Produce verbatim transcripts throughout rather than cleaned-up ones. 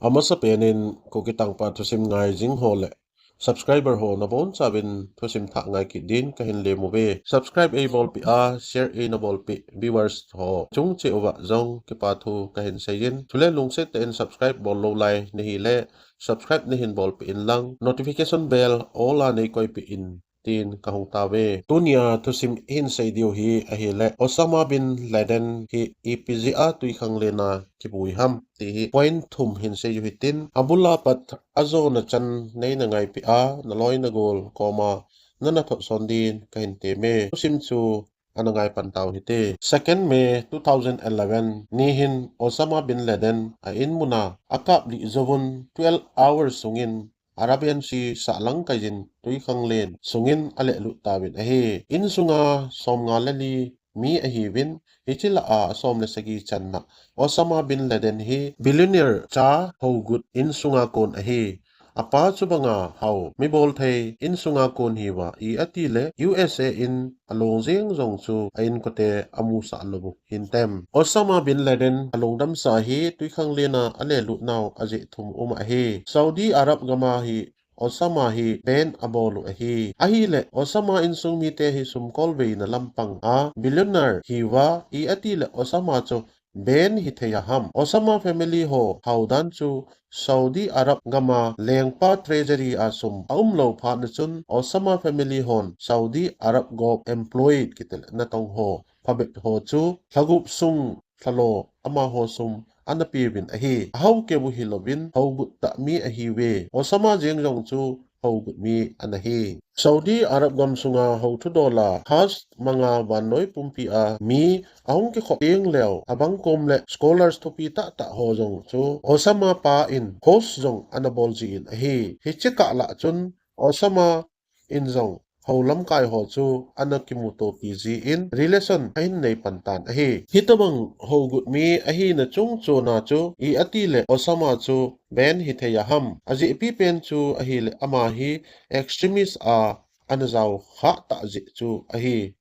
Amasapen in Kuki Tangpa thusim ngai jing ho le subscriber ho nabonchauvin thusim thah ngai kit din kahin lem uve. Subscribe eibolpeh a, share einabolpeh viewers ho chung cheh uva jong kipa thu kahin seijin. Chule lungset tah in subscribe bol lou lai nahile, subscribe nahin bolpeh inlang, notification bell all a neikoipeh in tin kahung tauve. Tunia thusim ihin sei diu hi ahile, Osama bin Laden hi ipi jeh a twikhanglen a kibui ham ti hi point thum hin seiyu hitin, abul a pat ajona chan neina ngaipeh a, naloi nagol koma nana thotson din kahin teme. Thusim chu ana ngai pan tau hite. Second May two thousand eleven ni hin Osama bin Laden a in muna akaplih jouvun twelve hours sungin Arabian Sea sahlang kaijin twikhanglen sungin alehlut tauvin ahi. Insunga somnga le li mi ahiuvin, hiche lah a asom le sagi channa Osama bin Laden hi billionaire cha hougut insunga kon ahi. Apa chubanga hao, mibolthei insunga kon hiuva, iatile U S A in along jeng jong chu a inkote amusah lou u hintem. Osama bin Laden alungdamsa hi twikhanglen a alelut nau ajeh thum um ahi. Saudi Arab gam a hi Osama hi ban abol u ahi. Ahile Osama insung mite hi sumkolveina lampang a billionaire hiuva, iatile Osama chu ban hithei a ham? Osama family ho haodan chu Saudi Arab gam a lengpa treasury a sum aumlou phat na chun Osama family hon Saudi Arab govt employed kiti le natong ho, phabep ho chu lhagup sung lhalo amaho sum ana peuvin ahi. Ahao keu hilouvin hougut tah mi ahiuve. Osama jeng jong chu hougut mi ana hi. Saudi Arab gam sunga hou thudol a Hajj manga vannoi pumpi a mi ahung kikhop teng leu, abang kom le scholars thupi tahtah ho jong chu Osama pa in host jong ana bol jin ahi. Hiche kah lah chun Osama in jong hou lamkai ho chu ana kimutopi jin relation ahin nei pan tan ahi. Hitobang hougut mi ahina chungchon a chu iatile Osama chu ban hithei a ham? Ajehpipen chu ahile ama hi extremist a ana jao khah tah jeh chu ahi.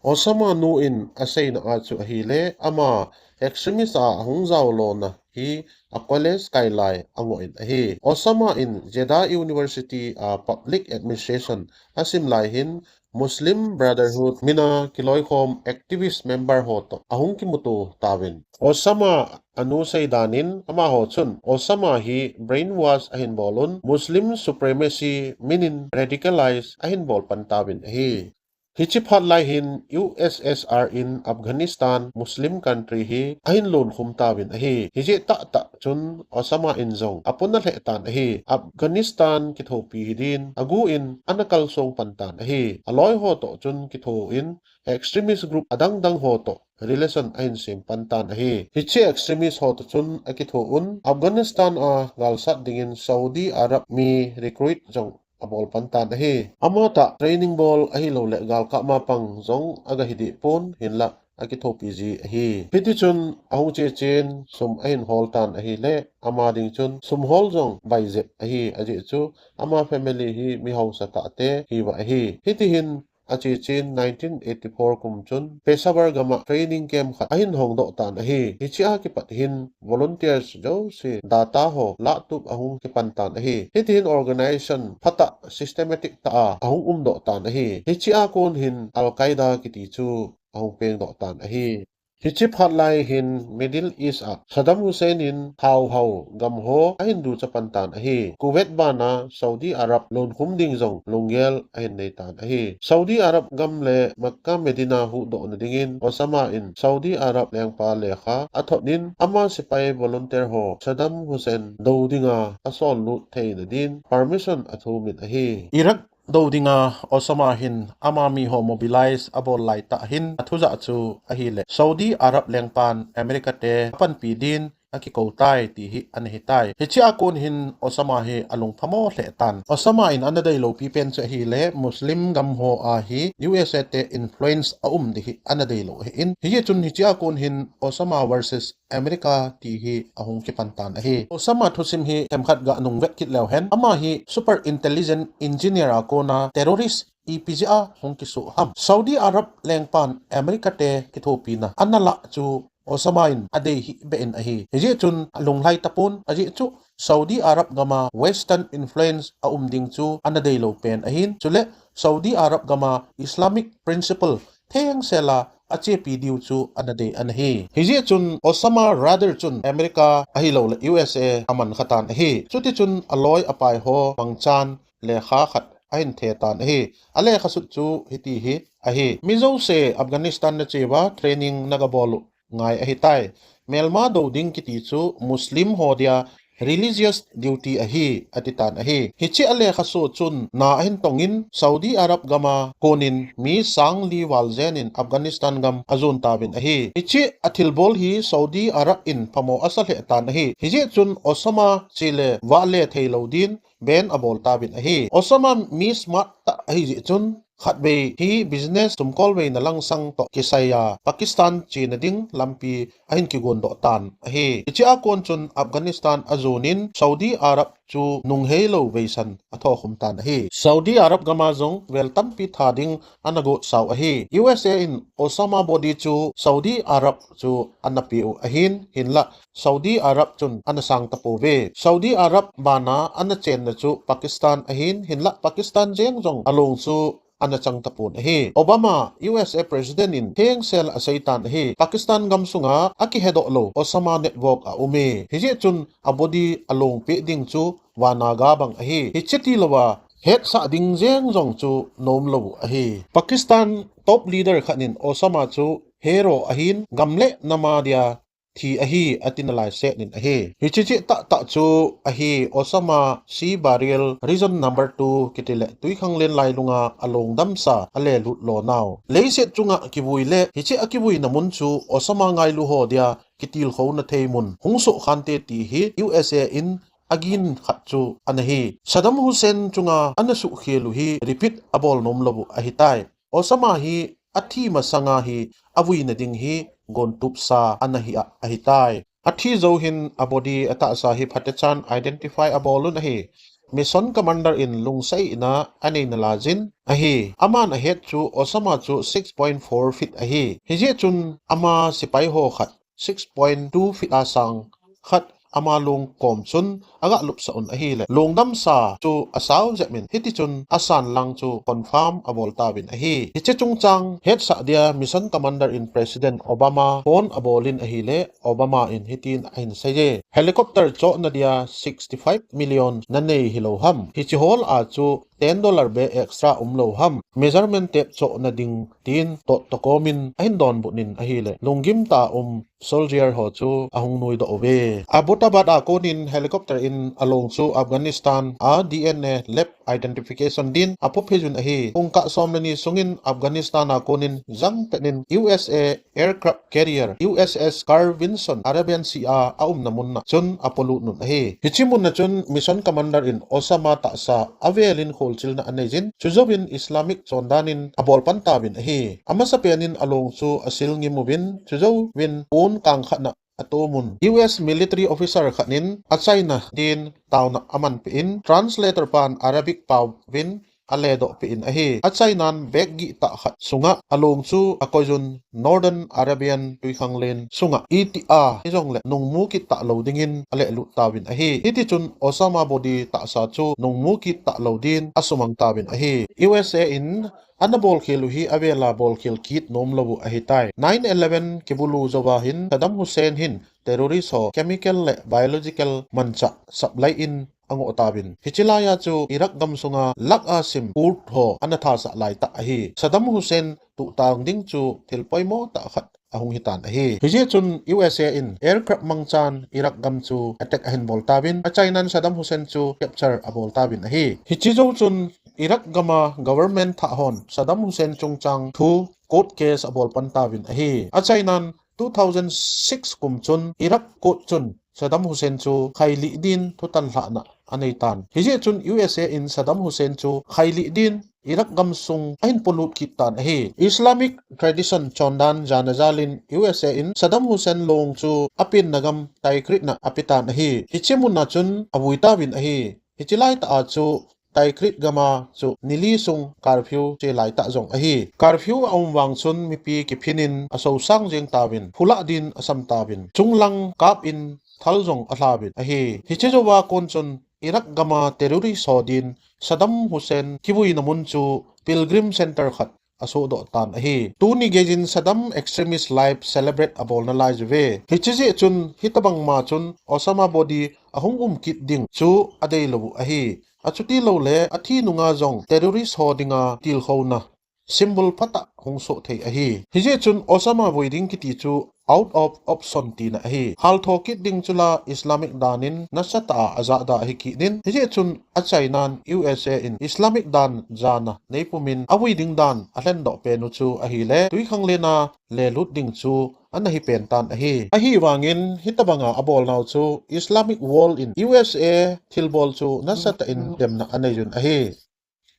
Osama nu in aseina a chu ahile ama extremist a ahung jao lona hi a college kai lai angoh in ahi. Osama in Jeddah University a public administration asim lai hin Muslim Brotherhood mina kiloikhom activist member ho toh ahung kimuto tauvin. Osama anu seidan in amaho chun Osama hi brainwash ahin bol un, Muslim supremacy minin radicalize ahin bol pan tauvin ahi. Hiche phat lai hin U S S R in Afghanistan Muslim country hi ahin lonkhum tauvin ahi. Hijeh tahtah chun Osama in jong apuna lheh tan ahi. Afghanistan kithopi hidin agu in ana kalsong pan tan ahi. Aloi ho toh chun kitho in extremist group adang dang ho toh relation ahin sem pan tan ahi. Hiche extremist ho toh chun akitho un Afghanistan a galsat dingin Saudi Arab mi recruit jong abol pan tan ahi. Amatah training bol ahilou le galkap ma pang jong aga hi deh pon hinlah akithopi ji ahi. Hiti chun ahung chechen sum ahin hol tan ahile ama ding chun sum hol jong baijep ahi, ajeh chu ama family hi mi hausa tah te hiuva ahi. Hiti hin achechen nineteen eighty-four kum chun Peshawar gam a training camp khat ahin hongdoh tan ahi. Hiche a kipat hin volunteers jouse data ho lahtup ahung kipan tan ahi. Hiti hin organization phatah systematic tah a ahung umdoh tan ahi. Hiche a kon hin Al Qaeda kiti chu ahung pengdoh tan ahi. Hiche phat lai hin Middle East a Saddam Hussein in hao hao gam ho ahin ducha pan tan ahi. Kuwait bana Saudi Arab lonkhum ding jong lunggel ahin nei tan ahi. Saudi Arab gam le Makkah Medina huhdoh na dingin Osama in Saudi Arab lengpa lekha athot in ama sepai volunteer ho Saddam Hussein dou dinga asol lut theina din permission athum in ahi. Iraq dou dinga Osama hin ama mi ho mobilize abol lai tah hin athujah chu ahile Saudi Arab lengpan America te apanpi din akikou tai ti hi ana hitai. Hiche a kon hin Osama hi alung phamo lheh tan. Osama in ana deilou pipen chu ahile Muslim gam ho a hi U S A te influence aum ding hi ana deilou ahin. Hijeh chun hiche a kon hin Osama versus America ti hi ahung kipan tan ahi. Osama thusim hi themkhat ga nung vet kit leu hen, ama hi super intelligent engineer a kona terrorist ipi jeh a hung kisoh ham? Saudi Arab lengpan America te kithopina ana lah chu Osama in adei hih beh in ahi. Hijeh chun alunglhai tapon, ajeh chu Saudi Arab gam a Western influence aum ding chu ana deilou pen ahin, chule Saudi Arab gam a Islamic principle thengsel a achepi diu chu ana dei ana hi. Hijeh chun Osama Radar chun America ahilouleh U S A aman khatan ahi. Chutichun aloi apai ho mangchan lekha khat ahin the tan ahi. Alekha sut chu hiti hi ahi: Mi jouse Afghanistan nache uva training nagabol u ngai ahitai. Melma dou ding kiti chu Muslim ho dia religious duty ahi, ati tan ahi. Hiche alekha sut chun na ahin tongin Saudi Arab gam a konin mi sang li val jen in Afghanistan gam ajon tauvin ahi. Hiche athilbol hi Saudi Arab in phamo asa lheh tan ahi. Hijeh chun Osama che le vah le theilou din ban abol tauvin ahi. Osama mi smart tah ahi jeh chun khatvei hi business sumkolveina langsang toh kisai a Pakistan chena ding lampi ahin kigon doh tan ahi. Hiche a kon chun Afghanistan ajon in Saudi Arab chu nunghei lou veisan athokhum tan ahi. Saudi Arab gam a jong vel tampi tha ding ana got sau ahi. U S A in Osama body chu Saudi Arab chu ana pe u ahin, hinlah Saudi Arab chun ana sang tapouve. Saudi Arab bana ana chenna chu Pakistan ahin, hinlah Pakistan jeng jong along chu ana chang tapon ahi. Obama, U S A President in thengsel asei tan ahi. Pakistan gam sunga akihedoh lou Osama network aum e. Hijeh chun abody along peh ding chu vana ga bang ahi. Hiche tilou a hetsah ding jeng jong chu nom lou u ahi. Pakistan top leader khat in Osama chu hero ahin, gam le nam a dia thi ahi, ati nalai set in ahi. Hiche cheh tah tah chu ahi, Osama Sea Burial Region number two kiti le Twikhanglen lailunga along damsa alelut lo nau. Leiset chunga kivui le hiche akivuina mun chu Osama ngailu ho dia kitilkhouna thei mun hung soh khante ti hi U S A in agin khat chu ana hi. Saddam Hussein chunga ana suhkhel u hi repeat abol nom lou u ahitai. Osama hi athi masanga hi avuina ding hi gontupsa ana hi a, ahitai. Athi jou hin abody atahsa hi phatechan identify abol un ahi. Mission commander in lungseina anei nalai jin ahi. Aman ahet chu Osama chu six point four feet ahi. Hijeh chun ama sepai ho khat six point two feet a sang khat ama long kom chun aga lupsah un ahile, long damsa chu asao jep in, hiti chun asan lang chu confirm abol tauvin ahi. Hiche chungchang hetsah dia Mission Commander in President Obama phone abol in ahile, Obama in hitin ahin sei e: Helicopter chohna dia sixty five million nanei hilou ham? Hiche hol a chu ten dollar beh extra umlou ham? Measurement tape chohna ding, tin totto kom in ahin donbut in ahile, lunggim tah a um soldier ho chu ahung nuidoh uve. Abbottabad a konin helicopter in along chu Afghanistan a D N A lab identification din apophei jun ahi. Pungkah som le ni sungin Afghanistan a konin jangpet in U S A aircraft carrier U S S Carl Vinson Arabian Sea a aumna mun a chun apolut un ahi. Hiche mun a chun Mission Commander in Osama tahsa avel in kholchilna anei jin, chujouvin Islamic chondan in abol pan tauvin ahi. Amasapen in along chu asil ngim uvin, chujouvin pon kang khat na atom un, U S military officer khat in achaina din taona amanpeh in, translator pan Arabic paovin aledoh peh in ahi. Achainan bag gih tah khat sunga along chu akoi jun, Northern Arabian Twikhanglen sunga, itih a hijongle nungmu kit talou dingin alelut tauvin ahi. Hiti chun Osama body tahsa chu nungmu kit talou din asumang tauvin ahi. U S A in ana bolkhel u hi avela bolkhel kit nomlou u ahitai. Nine eleven kibulu jouva hin Saddam Hussein hin terrorist ho chemical le biological manchah supply in angoh tauvin, hiche laiya chu Iraq gam sunga lakh a sim Kurd ho ana thasah laitah ahi. Saddam Hussein tuhtang ding chu thil poimo tah khat ahung hitan ahi. Hijeh chun U S A in aircraft mangchan Iraq gam chu attack ahin bol tauvin, achainan Saddam Hussein chu capture abol tauvin ahi. Hiche jou chun Iraq gam a government thah hon Saddam Hussein chungchang thu court case abol pan tauvin ahi. Achainan two thousand six kum chun Iraq court chun Saddam Hussein chu khailih din thutan lhahna anei tan. Hijeh chun U S A in Saddam Hussein chu khailih din Iraq gam sung ahin polut kit tan ahi. Islamic tradition chondan jana jalin U S A in Saddam Hussein long chu apenna gam Tikrit na apetan ahi. Hiche mun a chun avui tauvin ahi. Hiche laitah a chu Tikrit gama chu nili sung curfew che lai tah jong ahi. Curfew a um vang chun mipi kiphin in asosang jeng tauvin, phulah din asam tauvin, chunglang kap in thal jong ahlauvin ahi. Hiche jouva kon chun Iraq gama terrorist ho din Saddam Hussein kivuina mun chu pilgrim center khat asohdoh tan ahi. Tuni geijin Saddam extremist life celebrate abolna lai juve. Hiche jeh chun hitabang ma chun Osama body ahung um kit ding chu adeilou u ahi. Achuti louleh athi nunga jong terrorist ho dinga tilkhouna symbol phatah hung soh thei ahi. Hijeh chun Osama vui ding kiti chu out of option tina ahi. Haltho kit ding chula Islamic dan in nasatah a ajahda ahi kit in. Hijeh chun achainan U S A in Islamic dan jana neipumin avui ding dan alhendoh pen u chu ahileh, tuikhanglen a lelut ding chu ana hi pen tan ahi. Ahivangin hitabanga abolnau chu Islamic world in U S A thilbol chu nasatah in demna aneiyun ahi.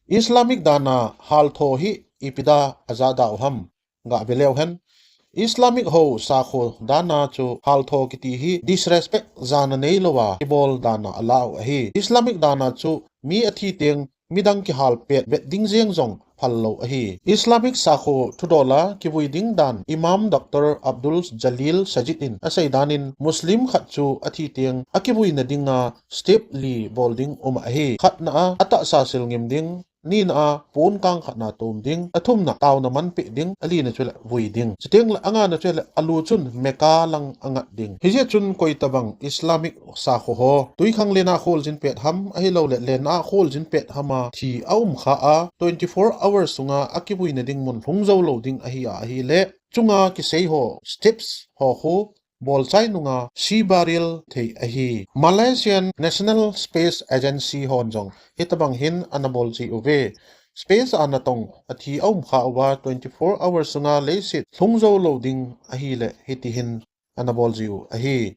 Islamic dana haltho hi ipi da ajahda u ham, gah ve leu hen. Islamic ho sakho dana chu haltho kiti hi disrespect jana neilouva ibol dana alah u ahi. Islamic dana chu mi athi teng midang kihal pet vet ding jeng jong phal lou ahi. Islamic sakho thudola kivui ding dan Imam Doctor Abdul Jalil Sajid in asei danin Muslim khat chu athi teng akivuina dinga step li bol ding um ahi. Khatna a, atahsa sil ngim ding, nina a, pon kang khatna tom ding, athumna, taona manpeh ding, alina chule vui ding. Chuteng le angana chule alu chun Mecca lang angat ding. Hijeh chun koitabang Islamic sakho ho tuikhanglen a kholjin pet ham, ahilouleh len a kholjin pet ham a thi aum kha a, twenty four hours sunga akivuina ding mun lhung jou lou ding ahi a, ahileh chunga kisei ho, steps ho khu bolchai nunga sea burial thei ahi. Malaysian National Space Agency hon jong hitabang hin ana bol ji uve. Space a natong athi aum kha uva twenty four hours sunga leiset lhung jou lou ding ahileh hiti hin ana bol ji u ahi.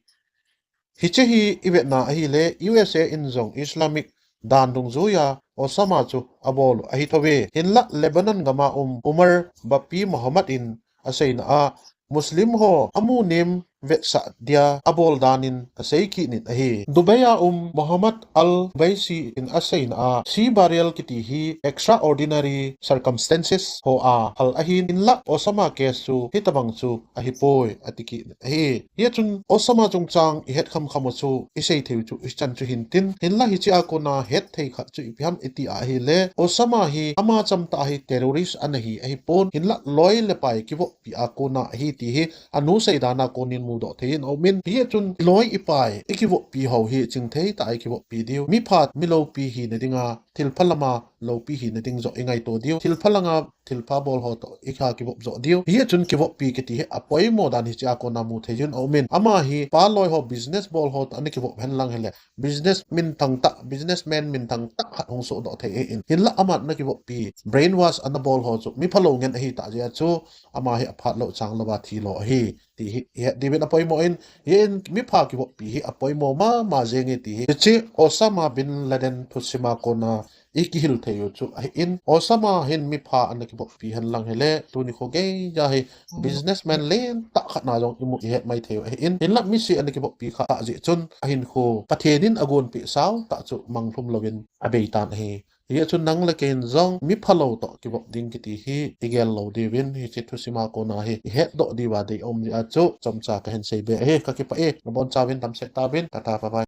Hiche hi ivetna ahileh U S A in jong Islamic dan dungjuiya Osama chu abol u ahi thouve. Hinlah Lebanon gama um Umar Bapi Muhammad in aseina a Muslim ho amu nem vetsah dia abol danin asei kit in ahi. Dubai a um Mohammad Al Baisi in aseina a sea burial kiti hi extraordinary circumstances ho a hal ahin, hinlah Osama case chu hitabang chu ahipoi ati kit in ahi. Hijeh chun Osama chungchang ihet khamkham u chu isei thei u chu ichan chu hintin, hinlah hiche a kona hetthei khat chu ipi ham iti a ahileh, Osama hi ama chamtah hi terrorist ana hi ahipon, hinlah loi le pai kivoppi a kona ahi ti hi anu sei dana konin mudoh thei in aumin. Hijeh chun iloi ipai ikivoppi ho hi chingthei tah a ikivoppi diu, miphat miloupi hina dinga thilpha lama loupi hina ding joh ingaito diu, thilpha langa thilpha bol ho toh ikha kivop joh diu. Hijeh chun kivoppi kiti hi apoimo dan hiche a kona mu thei jin aumin. Ama hi pa loi ho, business bol ho toh ana kivop henlang hileh business minthang tah, businessman minthang tah khat hung sohdoh thei ahin. Hinlah aman ana kivoppi, brainwash ana bol ho chu miphalou ngen ahitah jeh a chu ama hi aphat lou chang louva thilou ahi ti hi ihet diuvin apoimo in, hijeh in mipha kivoppi hi apoimo mama jenge ti hi hiche Osama bin Laden thusim a kona ikihil thei u chu ahin. Osama hin mipha ana kivoppi henlang hileh tuni kho geija hi businessman lentah khatna jong imu ihet mai thei u ahin. Hinlah mise ana kivoppi kha ajeh chun ahinkho Pathen in agonpeh sao tah chu manglhum louvin abeitan ahi. Hijeh chun nang le kei in jong miphalou toh kivop ding kiti hi igel lou diuvin hiche thusim a kona hi ihetdoh diuva dei aum jeh a chu chomcha kahin seibe ahi. Kakipah e, nabonchauvin damsel tauvin, tata bye bye.